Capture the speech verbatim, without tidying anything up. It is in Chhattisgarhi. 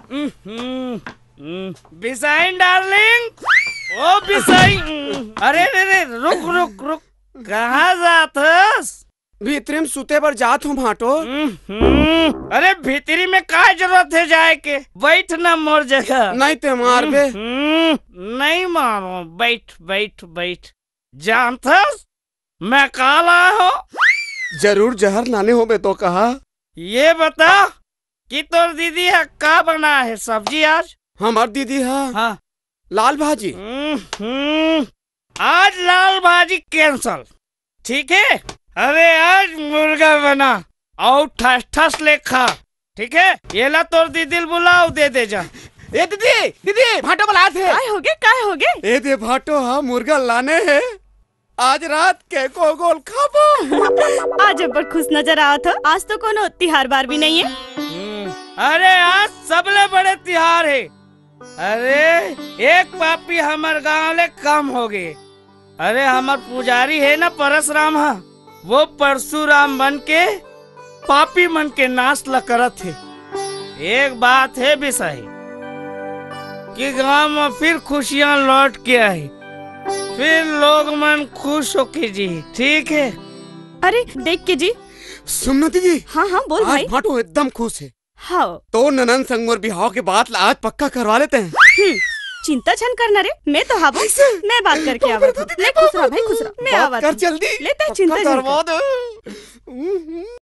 हम्म, हम्म, बिसाइन डार्लिंग, ओ बिसाइन, अरे रे रे, रुक रुक रुक, कहाँ जात हस? भीतरी में सुते बर जात हूँ भांटो। हम्म, अरे भीतरी में का जरूरत है जाए के, बैठ ना मोर जगह। नहीं ते मारबे। हम्म, नहीं मारो, बैठ बैठ बैठ। जानथस मैं का लाए हो? जरूर जहर लाने होबे तो कहा। ये बता कि तोर दीदी ह का बनाए हे सब्जी आज? हमर दीदी ह हाँ। लाल भाजी। हम्म, आज लाल भाजी cancel, ठीक है? अरे आज मुर्गा बना अउ ठस ठस ले खा, ठीक है? ये ला तोर दीदी ल बुलाओ, दे दे जा। ए दीदी, दीदी, भांटो बुलात हे। काय होगे, काय होगे? ए दे भांटो ह मुर्गा लाने हे, आज रात के गोल गोल खाबो। आज अब्बड़ खुश नजर आवत हो, आज तो कोनो तिहार बार भी नहीं है। हम्म, अरे आज सबले बड़े तिहार है। अरे एक पापी हमर गांव ले कम होगे। अरे हमर पुजारी है ना परसराम ह, वो परसुराम बन के पापी मन के नाश ल करत हे। एक बात है बिसाही कि गांव में फिर खुशियां लौट के आही, फिर लोग मन खुश होके जी, ठीक है? अरे देख के जी। सुन ना दीदी, हाँ हाँ बोल आज भाई। भांटो एकदम खुश है। हाँ। तोर ननंद संग मोर बिहाव के बात ला आज पक्का करवा लेते हैं। हम्म, चिंता झन करना रे, मैं तो हाबो। कैसे? मैं बात करके आवत हूँ। ले खुश रहा भाई, खुश रहा। मैं बात आवत कर हूँ। जल्दी। ले तैं पक्का चिंता झन करवा कर। दे।